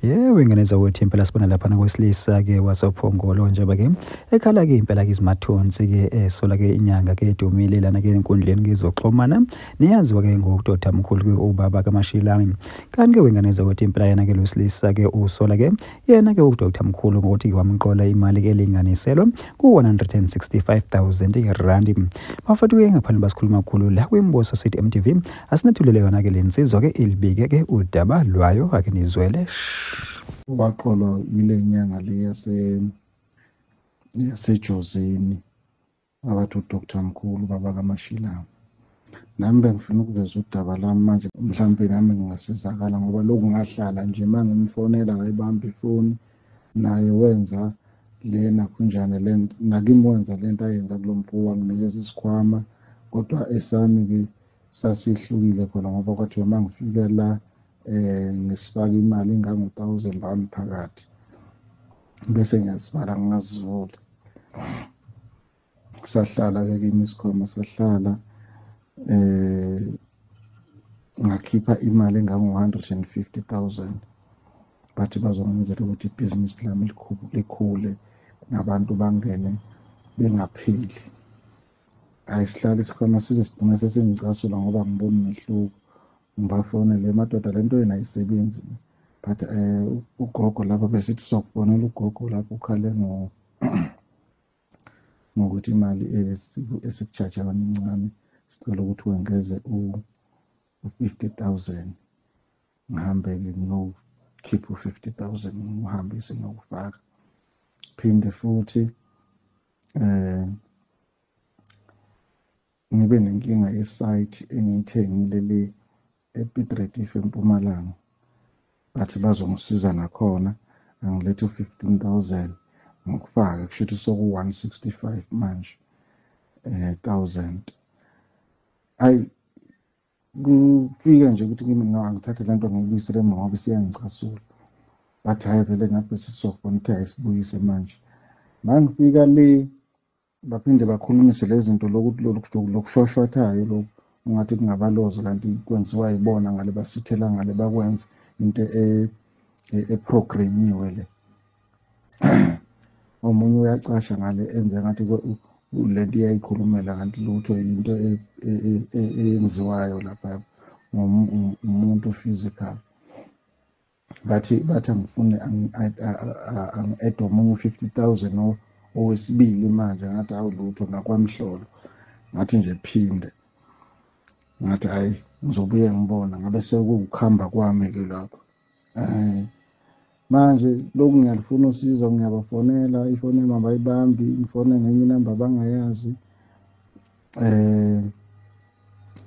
Yebo, ingane zakwethu, impela sibona laphana kwesilisa-ke wasoPhongolo njengoba-ke ekhala-ke impela-ke izimathonsi-ke esola-ke inyanga-ke edumile lana-ke enkundleni kezokuxhumana neyaziwa-ke ngokudoda mkhulu-ke ubaba kaMashilami. Kanti-ke wengane zakwethu, impela yena-ke lo wesilisa-ke usola-ke yena-ke uDr Mkhulu ngokuthi wamqola imali-ke elinganiselwa ku-165 000 randi. Bafowethu-ke, ngaphandle basikhuluma kakhulu la kwiMbuso City MTV, asinethulele yona-ke le nsizwa-ke ilibike-ke udaba lwayo, ake nizwele. Waqolwa yile nyanga le yaseJozini abathi uDr Mkhulu, baba kaMashilama. Nami bengifuna ukuveza udaba lami manje, mhlampe nami ngingasizakala, ngoba lokhu ngahlala nje, uma ngimfonela akayibambi ifoni. Naye wenza lena kunjani le nakimi, wenza lento ayenza kulo mfo, wanginikeza isikhwama, kodwa esami-ke sasihlukile khona, ngoba kwathiwa uma ngifika la ngisifaka imali engango-R1000 phakathi, bese ngiyasivala ngingazivuli. Sahlala-ke kimi isikhwama, sahlala, ngakhipha imali engango-150 000, bathi bazongenzela ukuthi ibhizinisi lami likhule nabantu bangene bengapheli. Hhayi, sihlale isikhwama size sigcine sesingicasula, ngoba ngiboni umehluko. Ngibafonele, "Madoda, le nto yena ayisebenzi." But ugogo lapho besithi sizokufonela, ugogo lapho ukhale ngokuthi imali esikujaja yona incane, sicela ukuthi wengeze u-50 000. Ngihambe-ke ngiyokhipha u-50 000, ngiwuhambise ngiyowufaka. Phinde futhi ngibe nenkinga ye-site engiyithengile le ePiet Retief eMpumalanga, bathi bazongisiza nakhona, angilethe u-15 000 ngokufaka, kusho ukuthi soku-165 manje thousand. Ayi, kufika nje ukuthi kimi no, angithathe lento ngiyibuyisele emuva ngoba isiyangicasula. Bathi hhayi, vele ngabe sisofuna ukuthi ayisibuyise manje. Mangifika le, baphinde bakhulumise lezi zinto lokushoshothayo lokhu, ungathi kungabalozi, kanti kwenziwa yibona ngale, basithela ngale, bakwenza into eprogramiwe le. Omunye uyacasha ngale, enze ngathi lento iyayikhulumela, kanti lutho, into eyenziwayo lapha umuntu physical. Bathi angifune angi-add omunye u-50 000 owesibili manje. Ngathi hawu, lutho, nakwamhlolo. Ngathi nje phinde ngathi hayi, ngizobuye ngibona, ngabe sekuwukuhamba kwami-ke lapho. Manje lokhu ngiyalifuna usizo, ngiyabafonela, ifoni yami abayibambi, ngifone ngenye inamba abangayazi,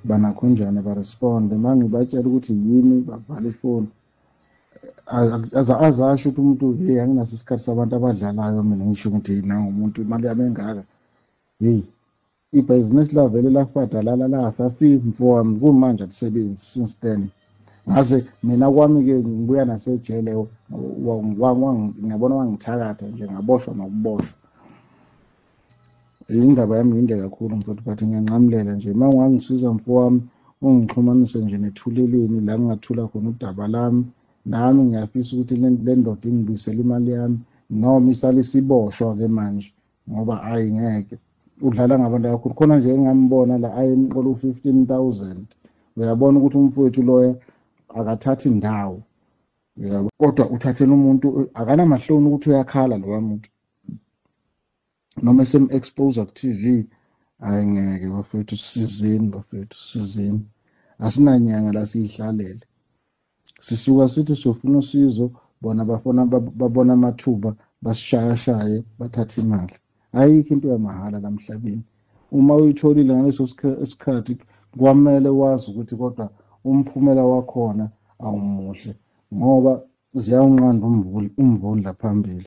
banakhonjani baresponde. Uma ngibatshela ukuthi yimi, bavala ifoni. Azasho ukuthi umuntu, hey, anginaso isikhathi sabantu abadlalayo mina. Ngisho ukuthi nangumuntu, imali yami engaka, hey, ibhizinisi lavele lafadalala, lafa fi, mfowami, kumanje alisebenzi since then. Ngaze mina kwami-ke ngibuya nasejele, ngiyabona wangithakatha nje, ngaboshwa nokuboshwa. Indaba yami yinde kakhulu mfowethu, but ngiyanqamulela nje. Uma ungangisiza mfowami, ungixhumanise nje nethuleleni la ngingathula khona udaba lami. Nami ngiyafisa ukuthi le ndoda ingibuyisele imali yami, noma isale isiboshwa-ke manje, ngoba ayi, ngeke, udlala ngabantu kakhulu. Khona nje engambona la ayemqola u-15 000, uyabona ukuthi umfowethu loya akathathi indawo, uyabo, kodwa uthathela umuntu, akanamahloni ukuthi uyakhala loya muntu noma esem-expose ku-TV. Hhayi, ngeke bafethu, sisizeni bafethu, sisizeni, asinanyanga la siyihlalele. Sisuka sithi siyofuna usizo, bona bafuna babona amathuba, basishayashaye, bathathe imali. Ayikho into yamahhala la emhlabeni. Uma uyitholile ngaleso sikhathi, kwamele wazi ukuthi kodwa umphumela wakhona awumuhle, ngoba ziyawunqanda umvundla phambili.